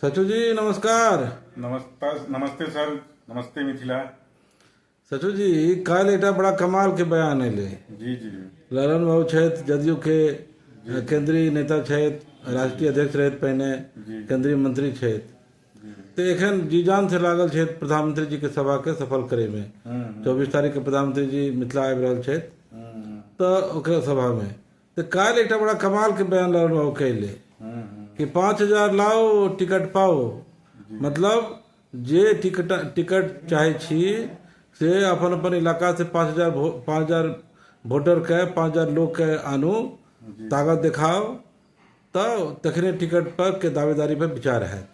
सचू जी नमस्कार। नमस्ते नमस्ते सर, नमस्ते मिथिला। सचू जी, काल्हि एकटा बड़ा कमाल के बयान एलै। जी जी। ललन बाबू छथि, जदयू के केंद्रीय नेता छथि, राष्ट्रीय अध्यक्ष रहथि पहिने, केंद्रीय मंत्री छथि, तऽ एखन जी जान से लागल छथि प्रधानमंत्री जी के सभा के सफल करे में। 24 तारीख के प्रधानमंत्री जी मिथिला आबि रहल छथि तऽ ओकरा सभा में तऽ काल्हि एकटा बड़ा कमाल के बयान ललन बाबू कैले कि 5000 लाओ टिकट पाओ। मतलब जे टिकट टिकट चाहै छी से अपन अपन इलाका से 5000 वोटर के 5000 लोग के आनू, ताकत देखाओ, तऽ तखने टिकट पर के दावेदारी पर विचार हैत।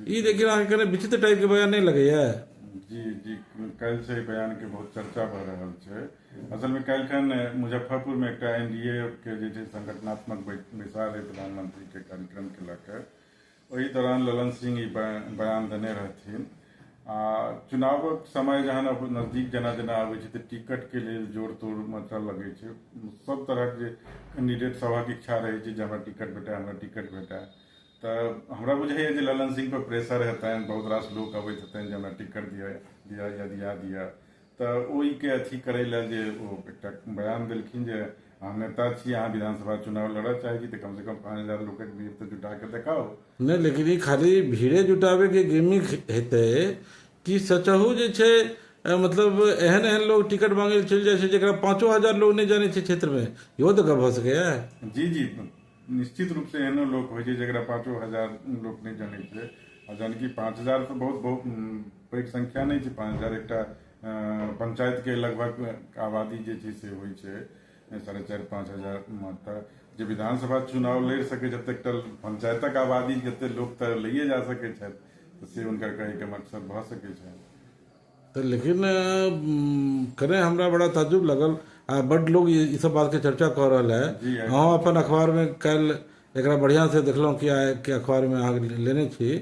ई देखिए अहाँके कने विचित्र टाइप के बयान नहीं लगैया? जी जी, काल्हि से बयान के बहुत चर्चा भऽ रहल छै। असल में काल्हिखन मुजफ्फरपुर में एकटा एनडीए के जे छै संगठनात्मक बैसार रहै प्रधानमंत्री के कार्यक्रम के लऽ के, ओहि दौरान ललन सिंह ई बयान देने रहथिन। आ चुनावक समय जहन नजदीक जेना जेना आबै छै तऽ टिकट के लेल जोड़ तोड़ मचऽ लगै छै। सब तरहक जे कैंडिडेट सभक इच्छा रहै छै जे हमरा टिकट भेटय, हमरा टिकट भेटय। तऽ हमरा बुझाइए जे ललन सिंह पर प्रेशर हेतनि, बहुत रास लोक अबैत हेतनि जे हमरा टिकट दिअ दिअ या दिया दिअ। तऽ ओहिके अथी करै लए जे ओ एकटा बयान देलखिन जे अहाँ नेता छी, अहाँ विधानसभा चुनाव लड़ऽ चाहै छी तऽ कमसँ कम 5000 लोकक भीड़ तऽ जुटा कऽ देखाउ। नहि, लेकिन ई खाली भीड़े जुटाबैके गिमिक हेतै कि सचहु जे छै मतलब एहन एहन लोग टिकट मांगै लए चलि जाइ छै जकरा 5000 लोग नहि जानै छै क्षेत्रमे, इहो तऽ गप भऽ सकैए। जी जी, निश्चित रूपसँ एहनो लोक होइ छै जकरा 5000 लोक नहि जानै छै। आ जहन कि 5000 तऽ बहुत बहुत पैघ संख्या नहि छै। 5000 एकटा पंचायतके लगभग आबादी जे छै से होइ छै 4.5-5 हजार। तऽ जे विधानसभा चुनाव लड़ि सकै छथि एकटा पंचायतक आबादी जते लोक तऽ लैए जा सकै छथि, तऽ से हुनकर कहैके मकसद भऽ सकै छै। तऽ लेकिन कने हमरा बड़ा ताजुब लगल आ बड्ड लोग ई सब बात के चर्चा कऽ रहल है। अहाँ अपन अखबार में काल्हि एकरा बढ़िया से देखलहुँ कि आइ के अखबार में अहाँ लेने छी,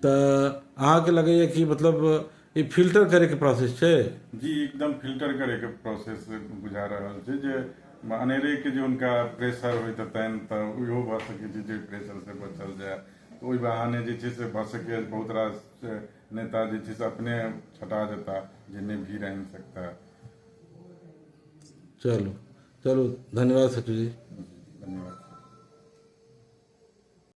तऽ अहाँके लगैए कि मतलब ई फिल्टर करे के प्रोसेस छै? जी, एकदम फिल्टर करे के प्रोसेस बुझा रहल छै। जे अनेरे के जे हुनका प्रेशर होइत हेतनि तऽ इहो भऽ सकै छै जे प्रेशर से बचल जाय, ओहि बहाने जे छै से भऽ सकैए बहुत रास नेता जे छै से अपने छटा जेता जे नहि भीड़ आनि सकता। चलू चलू, धन्यवाद सचिव जी। धन्यवाद।